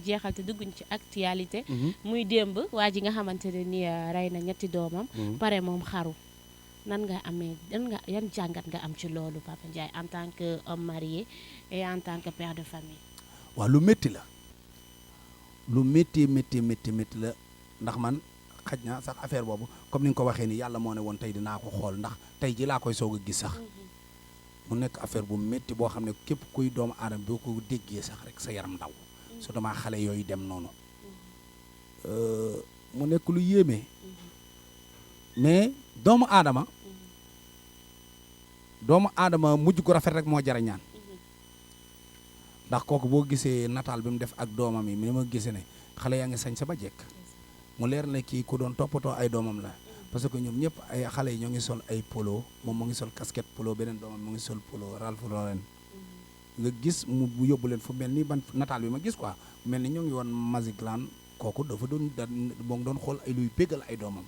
jeexal te dugguñ ci actualité. muy démb waa ji nga xamante ne ni rey na ñetti doomam. pare moom xaru. nan nga amee yan jàngat nga am ci loolu Pape Ndiaye en tant que homme marié et en tant que père de famille. waaw lu métti la lu métti la ndax man xaj na sax affaire boobu comme ni nga ko waxee ni yàlla moo ne woon tey dinaa ko xool ndax tey ji laa koy soog a gis sax mu nekk affaire bu métti boo xam ne képp kuy doomu aadama boo ko déggee sax rek sa yaram daw surtout maa xale yooyu dem noonu mu nekk lu yéeme mais doomu aadama mujj gu rafet rek moo jara ñaan ndax kooku boo gisee nataal bi mu def ak doomam yi mi ma gisee ne xale yaa ngi sañ sa ba jekk mu leer na kii ku doon toppatoo ay doomam la parce que ñoom ñëpp ay xale yi ñoo ngi sol ay polo moom mu ngi sol casquette polo beneen doomam mu ngi sol polo Ralph Lauren nga gis mu yóbbu leen fu mel ni ban nataal bi ma gis quoi mel ni ñoo ngi woon Maziglan kooku dafa doon moo ngi doon xool ay luy béggal ay doomam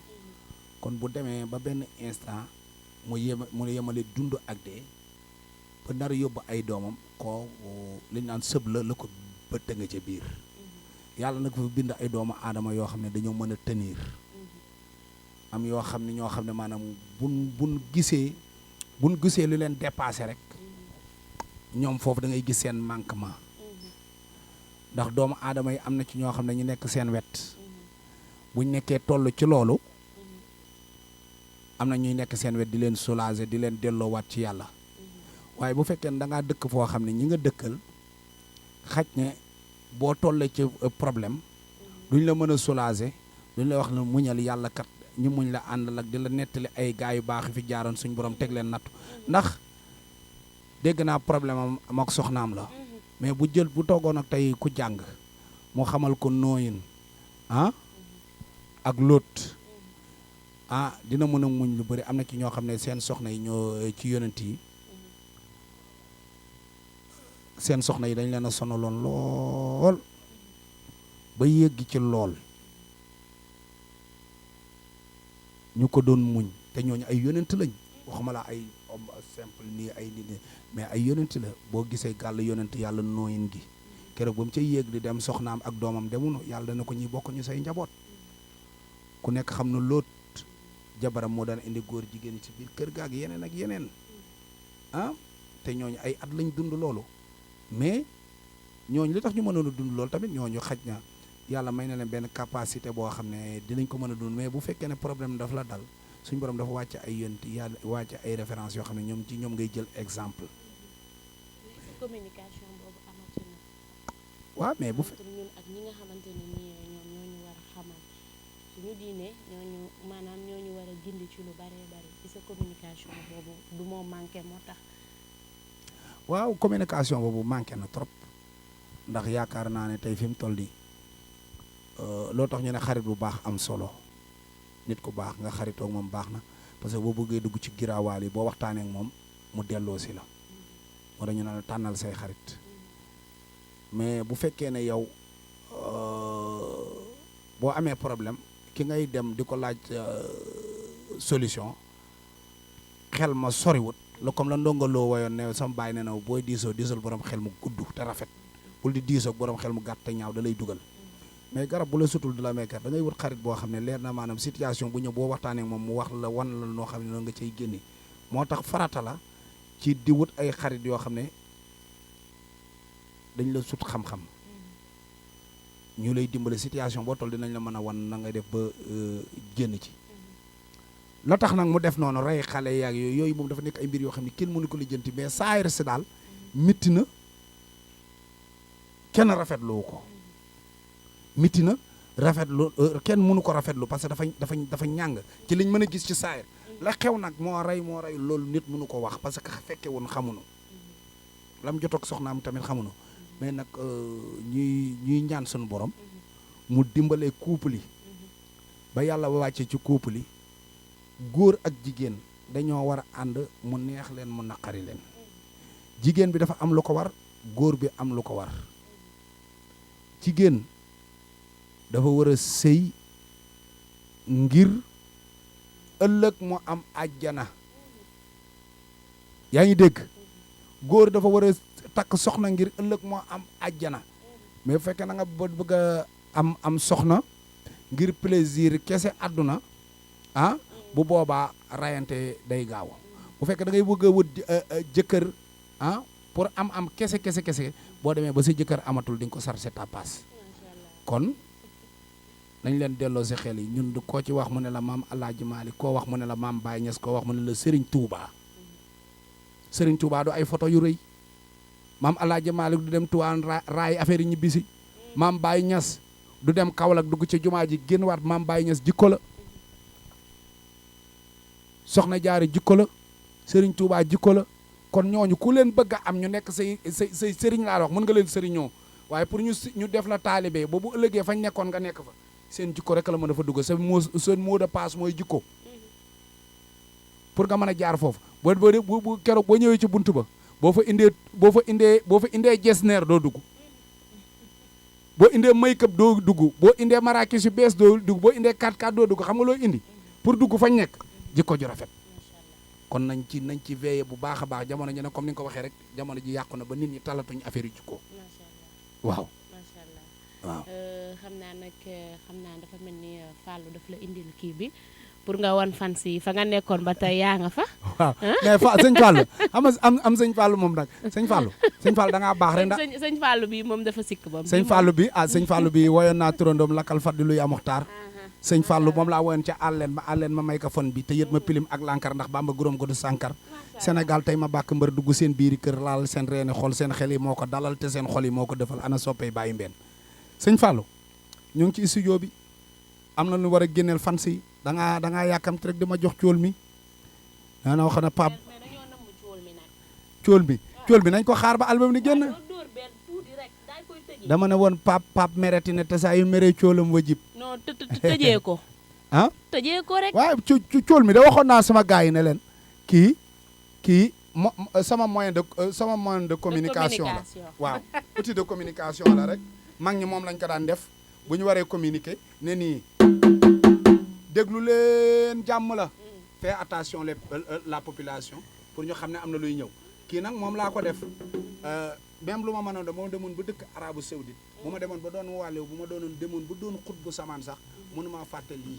kon bu demee ba benn instant mu yemale dund ak dee ba nar a yóbbu ay doomam ko li ñu naan sëb la ko bëtt nga ca biir yàlla nag fa bind ay doomu aadama yoo xam ne dañoo mën a tenir am yoo xam ne ñoo xam ne maanaam buñ gisee lu leen dépassé rek ñoom foofu da ngay gis seen manquement ndax doomu aadama yi am na ci ñoo xam ne ñu nekk seen wet buñ nekkee toll ci loolu am na ñuy nekk seen wet di leen soulager di leen delloowaat ci yàlla waaye bu fekkee ne da ngaa dëkk foo xam ne ñi nga dëkkal xaj ne boo tollee ci problème duñ la mën a soulager duñ la wax ne muñal yàlla kat ñu muñ la àndal ak di la nettali ay gaa yu baax fi jaaroon suñ borom teg leen nattu ndax dégg naa problème am ak soxnaam la mais bu toogoon ak tey ku jàng mu xamal ko nooyin ak lóot dina mën a muñ lu bëri am na ci ñoo xam ne seen soxna yi ñoo ci yonent yi seen soxna yi dañ leen a sonaloon lool ba yegg ci lool ñu ko doon muñ te ñooñu ay yonent lañ waxuma la ay homme simple nii ay nit mais ay yonent la boo gisee gàll yonent yàlla nooyin gi keroog ba mu cay yéeg di dem soxnaam ak doomam demunu yàlla dana ko ñuy bokk ñu say njaboot ku nekk xam na Lóot jabaram moo daan indi góor jigéen ci biir kër ga ak yeneen ak yeneen te ñooñu ay at lañ dund loolu mais ñooñu li tax ñu mënoon a dund loolu tamit ñooñu xaj na yàlla may na leen benn capacité boo xam ne dinañ ko mën a dund mais bu fekkee ne problème daf la dal suñ borom dafa wàcc ay yonent yàlla wàcc ay références yoo xam ne ñoom ngay jël exemple. communication boobu amatu na. waaw mais bu ñun ak ñi nga xamante ne nii ñoom ñoo ñu war a xamal suñu diine ñoo ñu war a gindi ci lu bare bare ci sa communication boobu du moo manqué moo tax. waaw communication boobu manqué na trop ndax yaakaar naa ne tey fi mu toll nii loo tax ñu ne xarit bu baax am solo nit ku baax nga xaritoog moom baax na parce que boo bëggee dugg ci giraawaal yi boo waxtaanee ak moom mu delloo si la moo tax ñu ne la tànnal say xarit mais bu fekkee ne yow boo amee problème ki ngay dem di ko laaj solution xel ma soriwut la comme la ndongoloo wayoon ne sama baay ne na booy diisoo borom xel mu gudd te rafet bul di diisoo borom xel mu gàtt te ñaaw da lay dugal mais garab bu la sutul du la meykar da ngay wut xarit boo xam ne leer na maanaam situation bu ñëw boo waxtaanee moom mu wax la wan la noo xam ne noonu nga cay génne moo tax farata la ci di wut ay xarit yoo xam ne dañ la sut xam-xam ñu lay dimbale situation boo toll dinañ la mën a wan na ngay def ba génn ci la tax nag mu def noonu rey xale yaag yooyu moom dafa nekk ay mbir yoo xam ne kenn mënu ko lijjanti mais saa si daal mitti na kenn rafetlu ko mitti na rafetlu kenn mënu ko rafetlu parce que dafa ñàng ci liñ mën a gis ci saayir la xew nag moo rey loolu nit mënu ko wax parce que fekke woon xamuñu lam jotoog soxnaam tamit xamuñu mais nag ñuy ñaan suñu borom mu dimbalee couple yi ba yàlla wàcce ci couple yi góor ak jigéen dañoo war a ànd mu neex leen mu naqari leen jigéen bi dafa am lu ko war góor bi am lu ko war jigéen dafa war a sëy ngir ëllëg mu am àjjana yaa ngi dégg góor dafa war a takk soxna ngir ëllëg moo am àjjana mais bu fekkee na nga bëgg a am soxna ngir plaisir kese àdduna ah bu boobaa rayante day gaaw bu fekkee da ngay bëgg a wut jëkkër ah pour am kese boo demee ba sa jëkkër amatul di nga ko sarse tapas kon nañ leen delloo si xel yi ñun du koo ci wax mu ne la maam Alaaji Maalik koo wax mu ne la maam Baye Niass koo wax mu ne la Serigne Touba Serigne Touba du ay photo yu rëy maam Alaaji Maalik du dem tuwaan raay affaire yi ñibbisi maam Baye Niass du dem Kaolack dugg ci jumaa ji génn waat maam Baye Niass jikko la soxna jaare jikko la Serigne Touba jikko la kon ñooñu ku leen bëgg a am ñu nekk say sëriñ laa wax mën nga leen sëriñoo waaye pour ñu def la taalibe ba bu ëllëgee fañ nekkoon nga nekk fa seen jikko rek la mën a fa dugg seen mot de passe mooy jikko pour nga mën a jaar foofu bu keroog boo ñëwee ci buntu ba boo fa indee jesneer doo dugg boo indee make-up doo dugg boo indee marakis yu bees doo dugg boo indee 4x4 doo dugg xam nga loo indi pour dugg fañ nekk jikko ju rafet kon nañ ci veiller bu baax a baax jamono ji ne comme ni nga ko waxee rek jamono ji yàqu na ba nit ñi talatuñ affaire yu jikko waaw macha allah waaw xam naa dafa mel ni Fallou daf la indil kii bi pour nga wan fan si fa nga nekkoon ba tey yaa nga fa waaw mais sëñ Fallou am sëñ Fallou moom nag sëñ Fallou da ngaa baax rek ndax sëñ Fallou bi moom dafa sikk bam sëñ Fallou bi woyoon naa turandoom lakkal faddilu ya muxtaar sëñ Fallou moom laa woyoon ca àlleen ma may ko fon bi te yët ma pilim ak lankar ndax Bamba guróom ko du sànkar Sénégal tey ma bàkk mbër dugg seen biiri kër laal seen reeni xol seen xel yi moo ko dalal te seen xol yi moo ko defal ana soppey bàyyi mbeen sëñ Fallou ñu ngi ci studio bi am na lu war a génneel fan si da ngaa yàkkamti rek di ma jox cool mi daana wax na Pape cool bi nañ ko xaar ba album ni génn dama ne woon Pape mereti ne te saa yu meree coolam wajib non tëjee ko ah tëjee ko rek waaw cool mi da waxoon naa sama gars yi ne leen kii sama moyen de communication la waaw outil de communication la rek mag ñi moom lañ ko daan def bu ñu waree communiquer ne nii déglu leen jàmm la fait attention la population pour ñu xam ne am na luy ñëw kii nag moom laa ko def même lu ma mënoon da moo demoon ba dëkk arabu saoudite bu ma demoon ba doon wàllew bu ma doonoon demoon ba doon xut bu samaan sax mënumaa fàtte lii